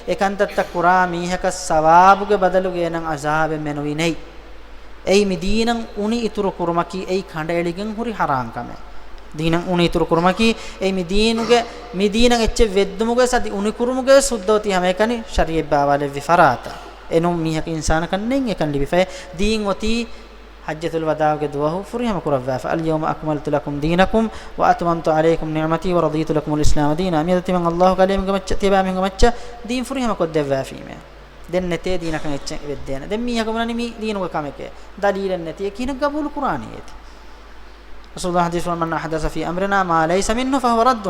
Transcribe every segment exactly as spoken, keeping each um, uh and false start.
އެ ކަންތައްތައް ކުރާ މީހަކަށް ސަވާބުގެ ބަދަލުގައި އޭނައަށް އަޒާބެއް މެނުވީ ނެތް. އެއީ މި ދީނަށް އުނި އިތުރު ކުރުމަކީ އެއީ ކަނޑައެޅިގެން ހުރި ހަރާން ކަމެއް. ދީނަށް އުނި އިތުރު ކުރުމަކީ އެއީ މި ދީނުގެ، މި ދީނަށް އެއްޗެއް ވެއްދުމުގައި ސަދި އުނިކުރުމުގައި ސުއްދަ އޮތީ ހަމައެކަނި ޝަރީޢަތް ބާވާލެއްވި ފަރާތަށް. އެނޫން މީހަކަށް އިންސާނަކަށް ނެތް އެކަން ލިބިފައި. ދީން އޮތީ ޙައްޖަތުލް ވަދާޢުގެ ދުވަހު ފުރިހަމަ ކުރައްވާފަ، اليوم أكملت لكم دينكم وأتممت عليكم نعمتي ورضيت لكم الإسلام دينا. މިއަދު ތިމަން ﷲ ކަލޭމެންގެ މައްޗަށް، ތިޔަބައިމީހުންގެ މައްޗަށް ދީން ފުރިހަމަ ކޮށްދެއްވާފީމޭ. ދެން ނެތޭ ދީނަކަށް އެއްޗެއް ވެއްދޭނެ. ދެން މީހަކަށް ބުނަނީ މި ދީނުގެ ކަމެކޭ، ދަލީލެއް ނެތި، އެ ކިހިނެއް ގަބޫލު ކުރާނީ އޭތި؟ ރަސޫލުﷲ ޙަދީޘް ފުރަ، من أحدث في أمرنا ما ليس منه فهو رد.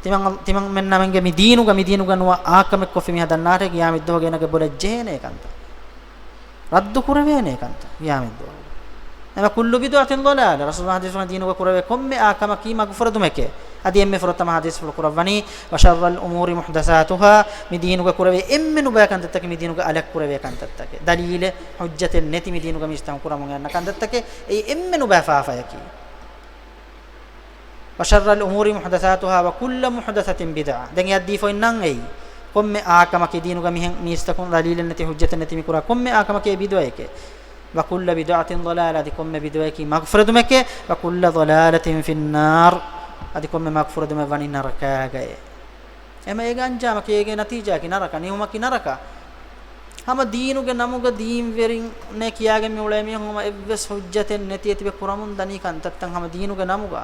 ތިމަން، ތިމަންމެންނަމެންގެ މި ދީނުގަ، މި ދީނުގަ ނުވަ އާ ކަމެއް ކޮށްފި މީހާ ދަންނާށޭ، ޤިޔާމަތްދުވަހުގަ އޭނަގެ ބޮލަށް ޖެހޭނެ ކަންތައް. ރައްދު ކުރެވޭނެ ކަންތައް ޤިޔާމަތްދުވަހު. އެމަ كل بدعة ضلالة. ރަސޫލު ޙަދީޘް ދީނުގަ ކުރެވޭ ކޮންމެ އާ ކަމަކީ މަގުފުރެދުމެކޭ. އަދި އެންމެ ފުރަތަމަ ޙަދީޘްފުޅު ކުރައްވަނީ، وشر الأمور محدثاتها، މި ދީނުގަ ކުރެވޭ އެންމެ ނުބައި ކަންތައްތަކެއް މި ދީނުގަ އަލަށް ކުރެވޭ ކަންތައްތަކެއް. ދަލީލެއް ޙުއްޖަތެއް ނެތި މި ދީނުގަ މީސްތަކުން ކުރަމުން އަންނަ ކަންތައްތަކެއް. އެއީ އެންމެ ނުބައި ފާފަޔަކީ. وشر الأمور محدثاتها وكل محدثة بدعة. ދެން އެއަށް ދީފައިންނަން އެއީ، ކޮންމެ އާ ކަމަކީ ދީނުގަ މިހެން މީސްތަކުން ދަލީލެއް ނެތި ޙުއްޖަތެއް ނެތި މި ކުރާ ކޮންމެ އާ ކަމަކީ ބިދުޢައެކޭ. وكل بدعة ضلالة، އަދި ކޮންމެ ބިދުޢައަކީ މަގުފުރެދުމެކޭ. وكل ضلالة في النار، އަދި ކޮންމެ މަގުފުރެދުމެއް ވަނީ ނަރަކާގައޭ. އެމަ އޭގެ އަންޖާމަކީ، އޭގެ ނަތީޖާއަކީ ނަރަކަ، ނިމުމަކީ ނަރަކަ. ހަމަ ދީނުގެ ނަމުގަ ދީންވެރިންނޭ ކިޔާގެން މި އުޅޭ މީހުން ހަމަ އެއްވެސް ޙުއްޖަތެއް ނެތި އެތިބެ ކުރަމުން ދަނީ ކަންތައްތައް ހަމަ ދީނުގެ ނަމުގަ.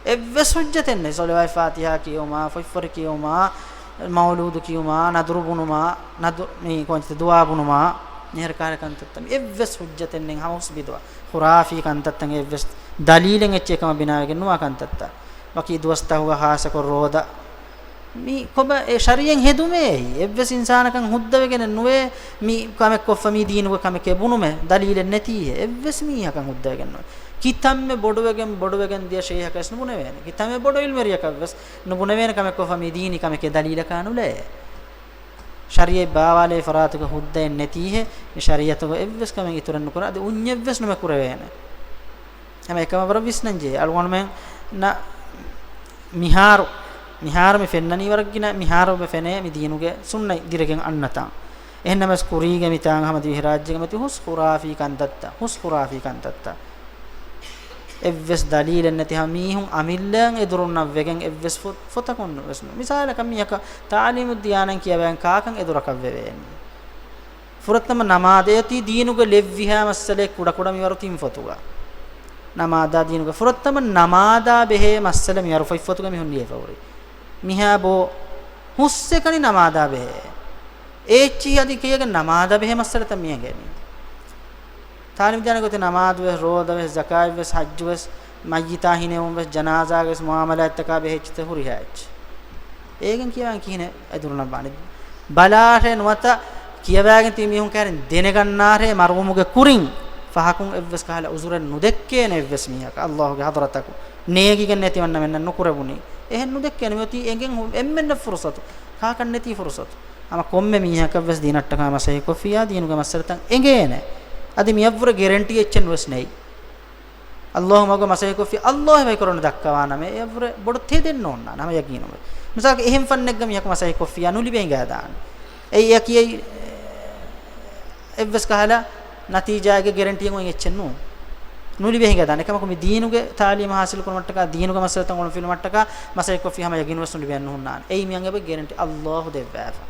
އެއްވެސް ޙުއްޖަތެއް ނެތް. ޞަލަވާތް ފާތިޙާ ކިޔުމާ، ފޮތްފުރި ކިޔުމާ، މައުލޫދު ކިޔުމާ، ނަދުރު ބުނުމާ، ނަދު، މި ކޯންޗިތަ ދުޢާ ބުނުމާ، މިހެރަ ކަހަލަ ކަންތައްތައް މި އެއްވެސް ޙުއްޖަތެއް ނެތް. ހަމަ ހުސް ބިދުޢަ. ޚުރާފީ ކަންތައްތައް އެއްވެސް ދަލީލެއް އެއްޗެއް ކަމަށް ބިނާވެގެން ނުވާ ކަންތައްތައް. ވަކި ދުވަސްތަކުގަ ޚާއްޞަކޮށް ރޯދަ މި ކޮބާ އެ ޝަރީޢަތް ހެދުމޭ އެއީ؟ އެއްވެސް އިންސާނަކަށް ހުއްދަވެގެނެއް ނުވޭ މި ކަމެއް ކޮށްފަ މީ ދީނުގެ ކަމެކޭ ބުނުމޭ، ދަލީލެއް ނެތީހޭ. އެއްވެސް މީހަކަށް ހުއްދަވެގެން ނުވޭ. ކިތަންމެ ބޮޑުވެގެން ބޮޑުވެގެން ދިޔަ ޝައިޚަކަށް ވެސް ނުބުނެވޭނެ. ކިތަންމެ ބޮޑު ޢިލްމުވެރިޔަކަށް ވެސް ނުބުނެވޭނެ ކަމެއް ކޮށްފަ މީ ދީނީ ކަމެކޭ ދަލީލަކާ ނުލައޭ. ޝަރީޢަތް ބާވާލެވި ފަރާތުގަ ހުއްދައެއް ނެތީހޭ، މި ޝަރީޢަތުގަ އެއްވެސް ކަމެއް އިތުރެއް ނުކުރާ، އަދި އުންޏެއްވެސް ނުމެ ކުރެވޭނެ. ހަމަ އެކަމަށް ވަރަށް ވިސްނަން ޖެހޭ. އަޅުގަނޑުމެންނަށް މިހާރު، މިހާރު މި ފެންނަނީ ވަރަށް ގިނަ، މިހާރު މި ފެނޭ މި ދީނުގެ ސުންނަތް ދިރިގެން އަންނަތާން. އެހެންނަމަވެސް ކުރީގެ މިތާނގަ ހަމަ ދިވެހިރާއްޖޭގެ މަތި ހުސް ޚުރާފީ ކަންތައްތައް، ހުސް ޚުރާފީ ކަންތައްތައް. އެއްވެސް ދަލީލެއް ނެތި ހަމަ މީހުން އަމިއްލައަށް އެދުރުންނަށް ވެގެން އެއްވެސް ފޮ-، ފޮތަކުން ވެސް ނު-، މިސާލަކަށް މީހަކަށް ތަޢުލީމުއްދިޔާނަން ކިޔަވައިގެން ކާކަން އެދުރަކަށް ވެވޭނީ؟ ފުރަތަމަ ނަމާދޭ އޮތީ ދީނުގެ ލެއްވިހާ މައްސަލައެއް ކުޑަކުޑަ މިވަރު ތިން ފޮތުގަ. ނަމާދާ ދީނުގެ ފުރަތަމަ ނަމާދާ ބެހޭ މައްސަލަ މިވަރު ފޮތްފޮތުގަ މީހުން ލިޔެފަ ހުރި. މިހާ ބޯ ހުސްއެކަނި ނަމާދާ ބެހޭ. އޭއްޗިހި އަދި ކިޔޭގެ ނަމާދާ ބެހޭ މައްސަލަތައް މި އެނގޭނީ. ތާނި މިދާނެ ގޮތެއް ނަމާދުވެސް، ރޯދަވެސް، ޒަކާތްވެސް، ޙައްޖުވެސް، މައްޔިތާ ހިނެވުންވެސް، ޖަނާޒާގެވެސް މުޢާމަލާތްތަކާ ބެހޭ އެއްޗިތައް ހުރިހާ އެއްޗެއް. އޭގެން ކިޔަވަން ކިހިނެއް އެދުރުންނަށް ވާނެ؟ ބަލާށޭ ނުވަތަ ކިޔަވައިގެން ތިބި މީހުން ކައިރިން ދެނެގަންނާށޭ މަރުވުމުގެ ކުރިން ފަހަކުން އެއްވެސް ކަހަލަ ޢުޛުރެއް ނުދެއްކޭނެ އެއްވެސް މީހަކަށް ﷲ ގެ ޙަޟްރަތަކު. ނޭނގިގެން ނެތިވަންނަމެންނަށް ނުކުރެވުނީ. އެހެން ނުދެއްކޭނެ މިއޮތީ އެނގެން ހު-، އެންމެންނަށް ފުރުޞަތު. ކާކަށް ނެތީ ފުރުޞަތު. ހަމަ ކޮންމެ މީހަކަށްވެސް ދީނަށްޓަކާ މަސައްކަތްކޮށްފިއްޔާ ދީނުގެ މައްސަލަތައް އެނގޭނެ. އަދި މިއަށްވުރެ ގެރެންޓީ އެއްޗެއް ނުވެސް ނެތް. ﷲ މަގު މަސައްކަތްކޮށްފި ﷲ އެބައި ކުރަން ދައްކަވާނަމޭ، އެއަށްވުރެ ބޮޑު ތެދެއް ނޯންނާނެ ހަމަ ޔަގީނުންވެ. މިސާލަކަށް އެހެން ފަންނެއްގަ މީހަކު މަސައްކަތްކޮށްފިއްޔާ ނުލިބޭ ހިނގާދާނެ. އެއީ އެއަކީ އެއީ އެއްވެސް ކަހަލަ ނަތީޖާއެއްގެ ގެރެންޓީއެއް އޮތް އެއްޗެއް ނޫން. ނުލިބޭ ހިނގާދާނެ. އެކަމަކު މި ދީނުގެ ތާލީމު ހާސިލް ކުރުމަށްޓަކާ، ދީނުގެ މައްސަލަތައް އޮޅުންފިލުމަށްޓަކާ މަސައްކަތްކޮށްފި ހަމަ ޔަގީނުވެސް ނުލިބޭން ނުހުންނާނެ. އެއީ މިއަނގަބަ ގެރެންޓީ ﷲ ދެއްވާފަ.